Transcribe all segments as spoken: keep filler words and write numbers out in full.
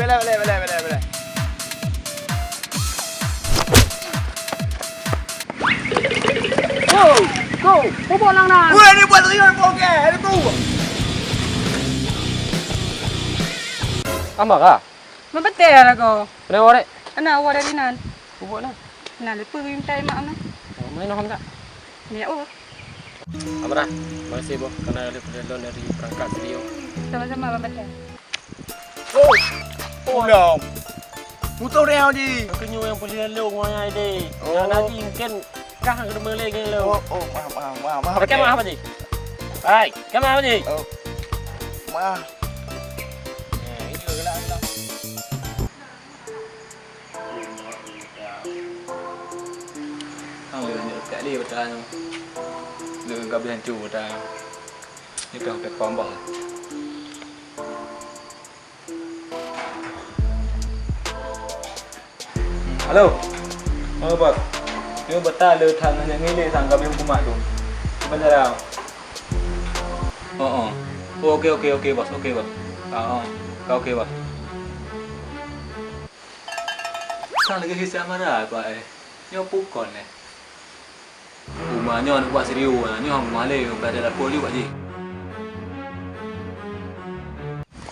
Boleh, boleh, boleh, boleh, boleh. Go! Go! Pupuk lang nan! Weh, ni buat riuh poket, ada tu! Amara? Membetul lah kau. Kenapa, Rek? Anak awak dari nan. Pupuk lah. Nah, lupa minta maaf nah. Oh, main orang tak? Ni, oh. Amara, makasih boh karena ada perlindungan dari perangkat studio. Sama-sama, Abang Batal. Oh, pulang. Motor dia, Haji. Aku nyoe yang polisi lalu, ngoi ai deh. Oh. Nah, nanti mungkin kah kena meleng lalu. Oh, oh, maaf, maaf, maaf, maaf. Pakai maaf, Haji. Hai, pakai maaf, Haji. Oh, maaf. Ya, ini juga gelak, gelak. Hang leueh nyoe kat lé bata nyoe. Leueh gabe hanco bata nyoe. Nyoe ka peuet kombong. Halo. Oh, Bos. Nyoe bata le that ngon nyang ngilé sang gabe hukumat tu. Kiban cara? Oh, oh. Oh, oke, oke, oke, Bos. Oke, Bos. Ah, oh. Ka oke, Bos. Sang lagèe hisab mara, Pak, eh. Nyoe peue kon, eh? Uma nyoe aneuk buah serius, nyoe hana malèe, ka ada lapor lé bak jih.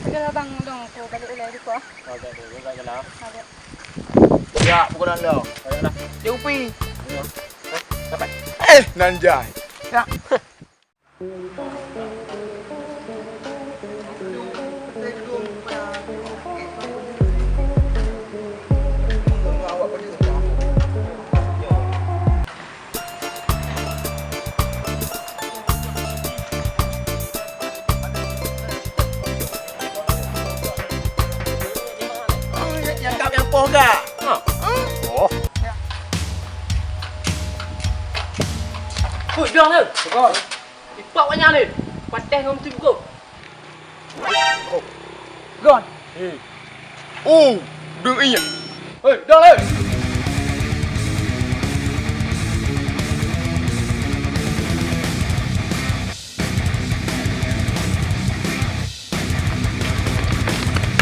Yalah, Bang, dong, aku balik ulèe di kuah. Ada, ada, ada, ada. Ada. Ya, pukul enam. Ada lah. Cik Upi. Ya. Dapat. Eh, nan jai. Ya. Nyang kap nyang poh gak. Ha. Oh. Hui, dong tu. Betul. Ipak banyak ni. Patah ngom tu buku. Gon. Eh. Oh, deuh iya. Hei, dong lé.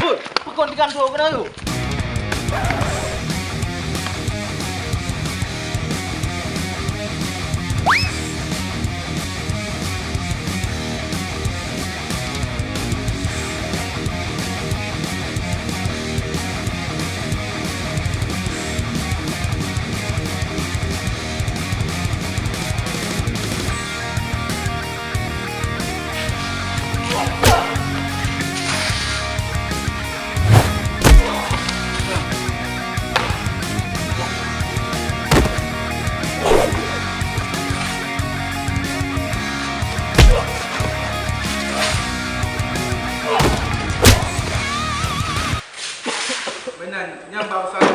Hei, pakon digantung kena tu. Meunan, nyang bak usaha.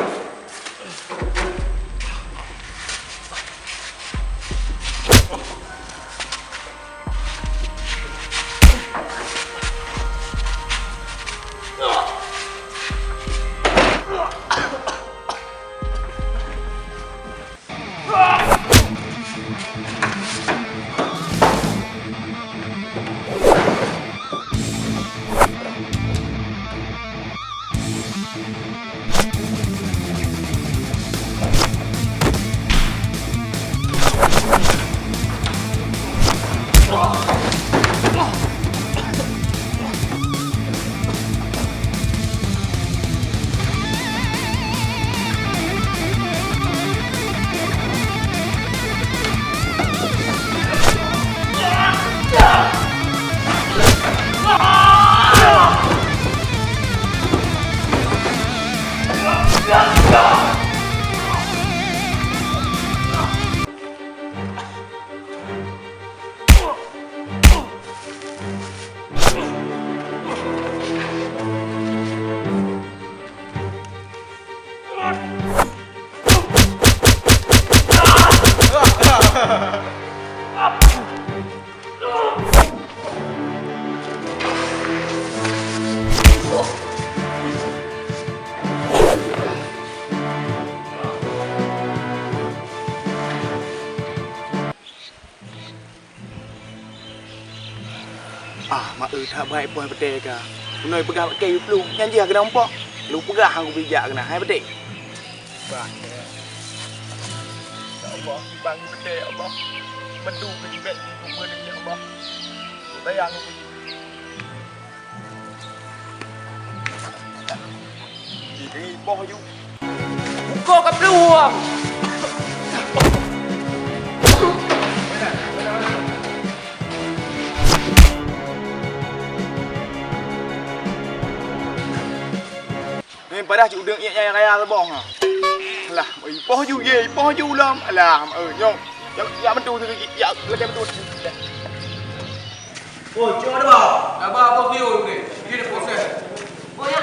Ah, mak eu that bai poh peuté ka. Keunoe peugah bak kèe yue plueng, nyan jih keunan umpok. Lu peugah hang kubri jak keunan, hai beutôi. Bah, ya. Ya Allah, bang beutôi, ya Allah. Meudu keu jibek di kubur ni, ya Allah. Bayang. Ih, boh ju. Buka ka peuluwang. Ni padah cit udeueng iék nyang raya saboh ha. Alah, ipoh ju ye, ipoh ju lom. Alah, eh, nyoe. Ya, ya mentu tu, ya, lagèe mentu. Oh, cuma ada bah. Ada bah apa video ni? Ini ada proses. Oh, ya.